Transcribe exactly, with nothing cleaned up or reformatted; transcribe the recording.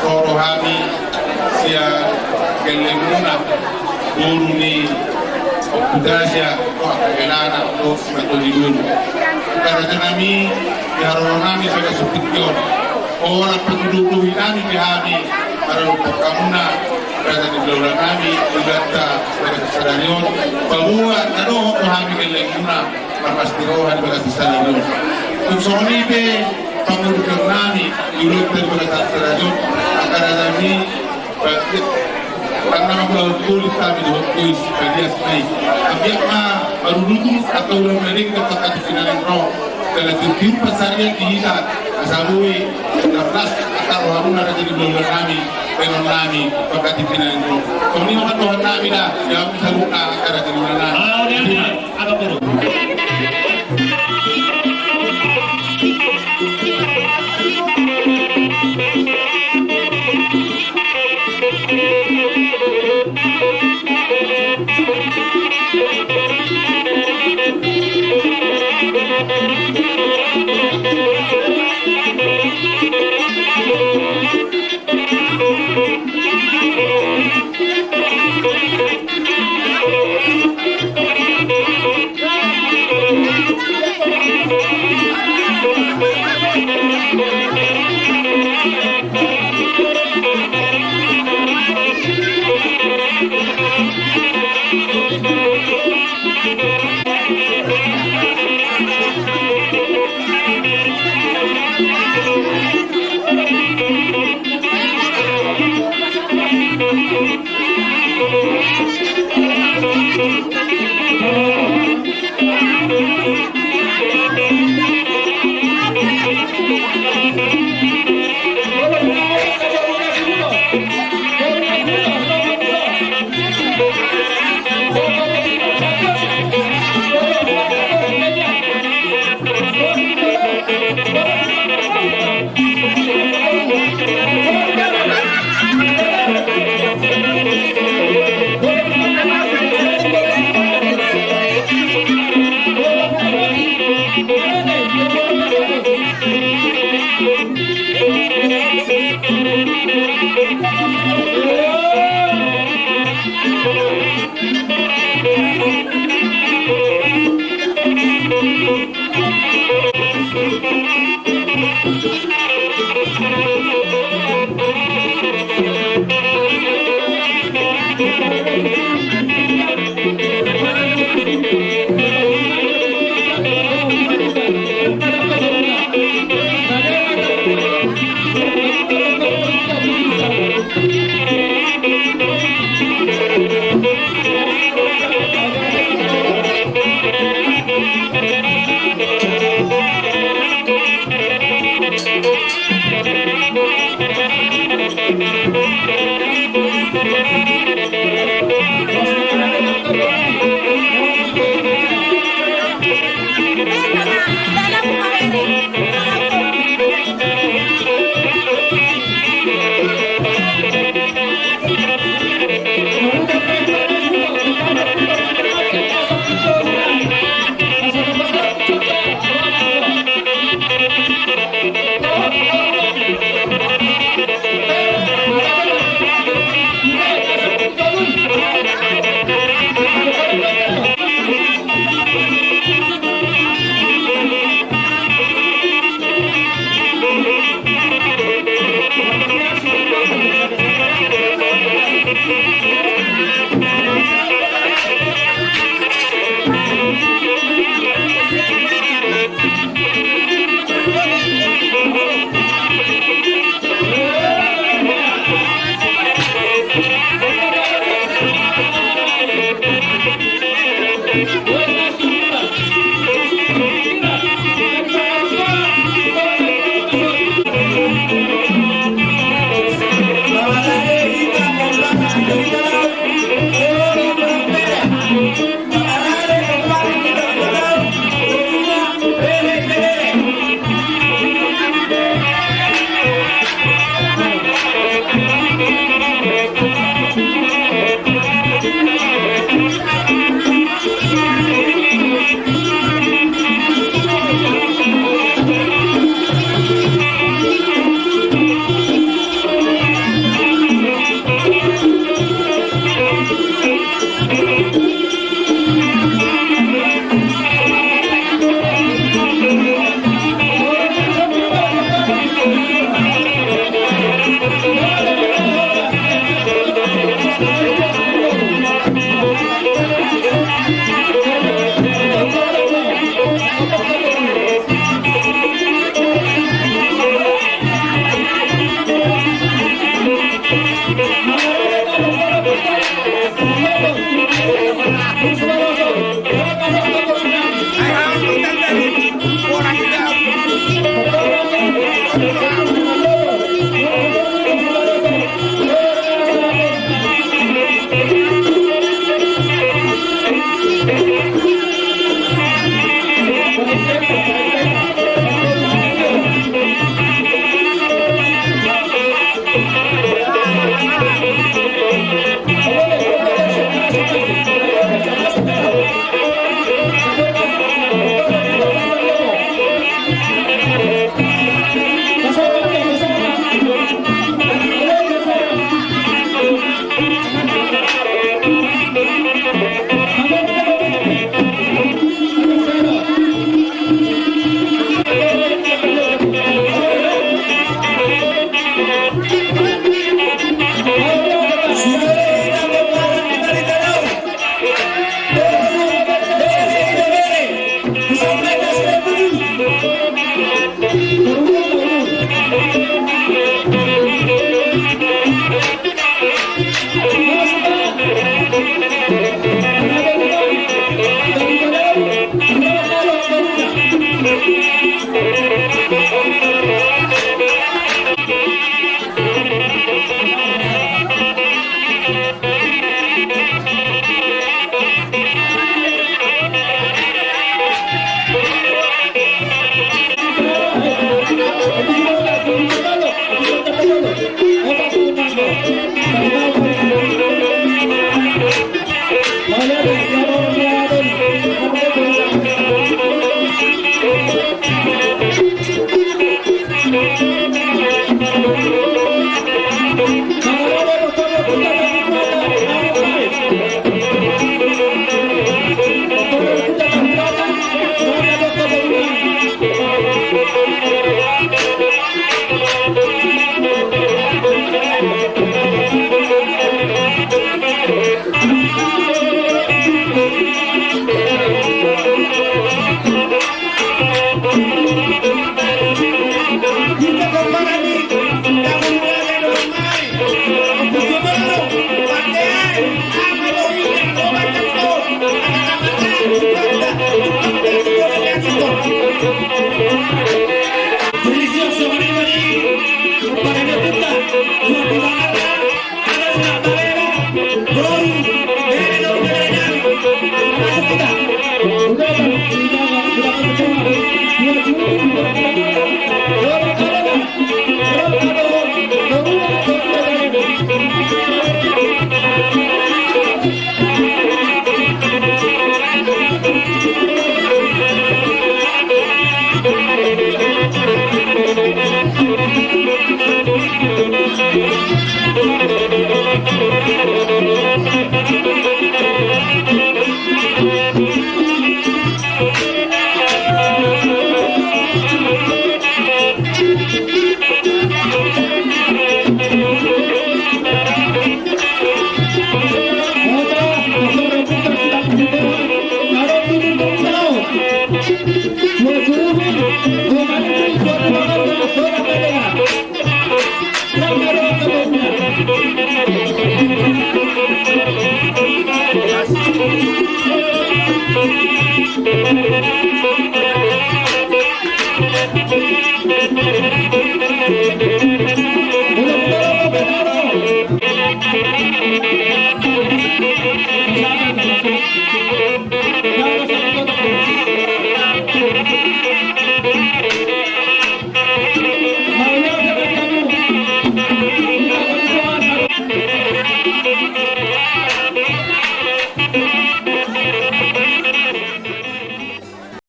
Ro do hami sian gellengmuna, boru ni Ompu Tasya, dohot angka helana, dohot simanjujung ni boru. Angka raja nami, di haroro nami sada sumpit on. Holan patuduhduhi nami pe hami, maradophon hamuna, raja ni hulahula nami, di banta, raja sadari on, paboa na dohot do hami gellengmuna, marlas ni roha di bagasan sadari on. Tung songon i pe pangurupion nami, di ulaonta di bagasan sadari on, angka raja nami, bagian, tangna mangulahon kulit hami dohot kuis, bagian nai. Ambiak ma, marudutut, angka ulaon na denggan, angka tingki na naeng ro. Jala tiurtiur pansarian di hita, asa boi, na las, angka rohamuna raja ni hulahula nami, bahenon nami, angka tingki na naeng ro. Songon i ma dohonon nami da, di hamu saluhutna, angka raja ni hulahula nami. Ah, udah, udah. Abang Guru.